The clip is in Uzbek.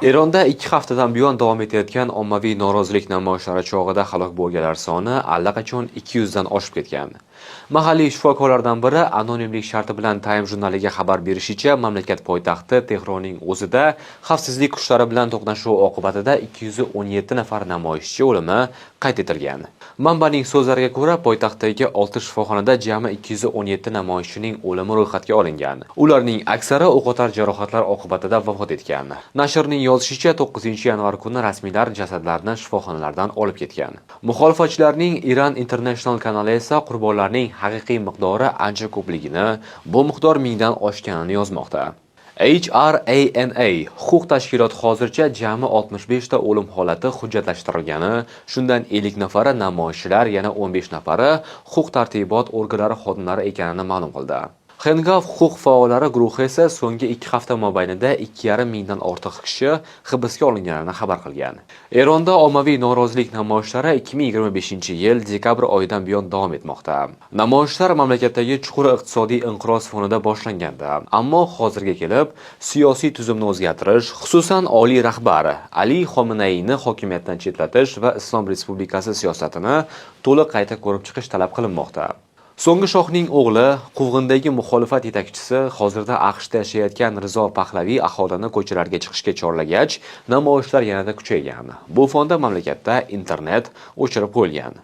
Eronda 2 haftadan buyon davom etayotgan ommaviy norozilik namoyishlari chog'ida halok bo'lganlar soni allaqachon 200 dan oshib ketgan. Mahalliy shifokorlardan biri anonimlik sharti bilan Time jurnaliga xabar berishicha, mamlakat poytaxti Tehronning o'zida xavfsizlik kuchlari bilan to'qnashuv oqibatida 217 nafar namoyishchi o'limi qayd etilgan. Manbaning so'zlariga ko'ra, poytaxtdagi 6 shifoxonada jami 217 namoyishchining o'limi ro'yxatga olingan. Ularning aksari o'qotar jarohatlar oqibatida vafot etgan. Nashrning yozishicha, 9-yanvar kuni rasmiylar jasadlarni shifoxonalardan olib ketgan. Muxolifatchilarning Iran International kanali esa qurbonlarning haqiqiy miqdori ancha ko'pligini, bu miqdor mingdan oshganini yozmoqda. HRANA huquq tashkiloti hozircha jami 65 ta o'lim holati hujjatlashtirilgani, shundan 50 nafari namoyishchilar, yana 15 nafari huquq-tartibot organlari xodimlari ekanini ma'lum qildi. Hengaw huquq faollari guruhi esa so'nggi 2 hafta mobaynida 2,5 mingdan ortiq kishi hibsga olinganini xabar qilgan. Eronda ommaviy norozilik namoyishlari 2025-yil dekabr oyidan buyon davom etmoqda. Namoyishlar mamlakatdagi chuqur iqtisodiy inqiroz fonida boshlangandi. Ammo hozirga kelib siyosiy tuzumni o'zgartirish, xususan, oliy rahbar Ali Xomeneyni hokimiyatdan chetlatish va Islom respublikasi siyosatini to'liq qayta ko'rib chiqish talab qilinmoqda. So'nggi shohning o'g'li, quvg'indagi muxolifat yetakchisi, hozirda AQShda yashayotgan Rizo Pahlaviy aholini ko'chalarga chiqishga chorlagach, namoyishlar yanada kuchaygan. Bu fonda mamlakatda internet o'chirib qo'yilgan.